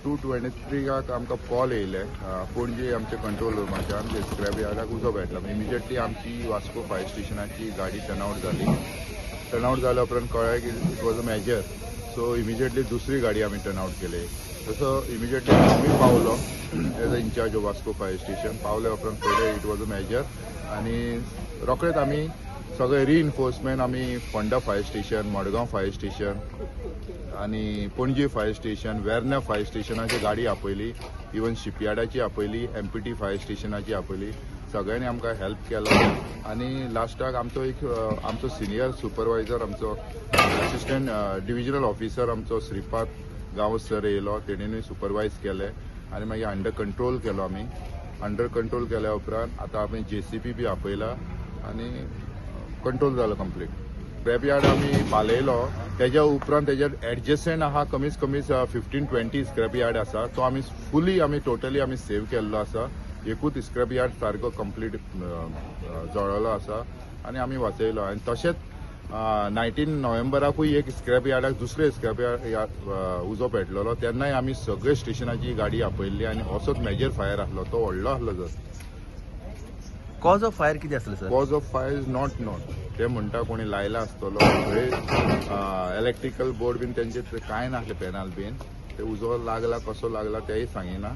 2:23 आमकां कॉल येयले पणजे आमच्या कंट्रोल रुमाच्यान, स्क्रॅप यार्डाक उजो पेटला. इमिजिएटली आमची वास्को फायर स्टेशनाची गाडी टर्नआउट जाली. टर्नआउट जाल्या उपरांत कळ्ळें की it was a major, so immediately दुसरी गाडी आमी टर्नआउट केली. तसो इमिजिएटली आमी पावलो as a incharge of Vasco fire station. पावल्या उपरांत पळयलें, it was a major आनी रोखडेच आमी सगळे रिइन्फोर्समेंट आमी Ponda fire station, Madgaon fire station आनी Panaji fire station, Verna fire स्टेशनाची गाडी आपयली, इवन शिपयार्डाची आपयली, एमपीटी फायर स्टेशनाची आपयली. सगळ्यांनी आमकां हेल्प केलो आनी लास्टाक आमचो एक आमचो सिनियर सुपरवायझर, आमचो असिस्टंट डिविजनल ऑफिसर आमचो श्रीपाद गांवस सर येयलो. तेणेनूय सुपरवायज केलें आनी मागीर अंडर कंट्रोल केलो आमी. अंडर कंट्रोल केल्या उपरांत आतां आमी जेसीबी बी आपयला आनी कंट्रोल जालो कंप्लीट. स्क्रॅप यार्ड आमी पालयलो. तेज्या उपरांत तेज्या एडजसंट आहा कमीत कमी 15-20 स्क्रॅप यार्ड आसा. तो आमी फुली, आमी टोटली आमी सेव केल्लो आसा. एकूच स्क्रॅप यार्ड सारको कंप्लीट जळ्ळलो आसा आनी आमी वाचयलो. आनी तशेंच 19 नोव्हेंबराकूय एक स्क्रॅप यार्डाक, दुसरे स्क्रॅप यार्ड उजो पेटलेलो. तेन्नाय आमी सगळे स्टेशनाची गाडी आपयल्ली आनी असोच मेजर फायर आसलो, तो व्हडलो आसलो जर. कॉज ऑफ फायर कितें आसलें sir? Cause of fire is not known. ते म्हणटा कोणी लायला आसतलो. थंय इलेक्ट्रिकल बोर्ड बीन तेंचे कांय नासलें, पॅनल बीन. ते उजो लागला, कसो लागला तेय सांगिना.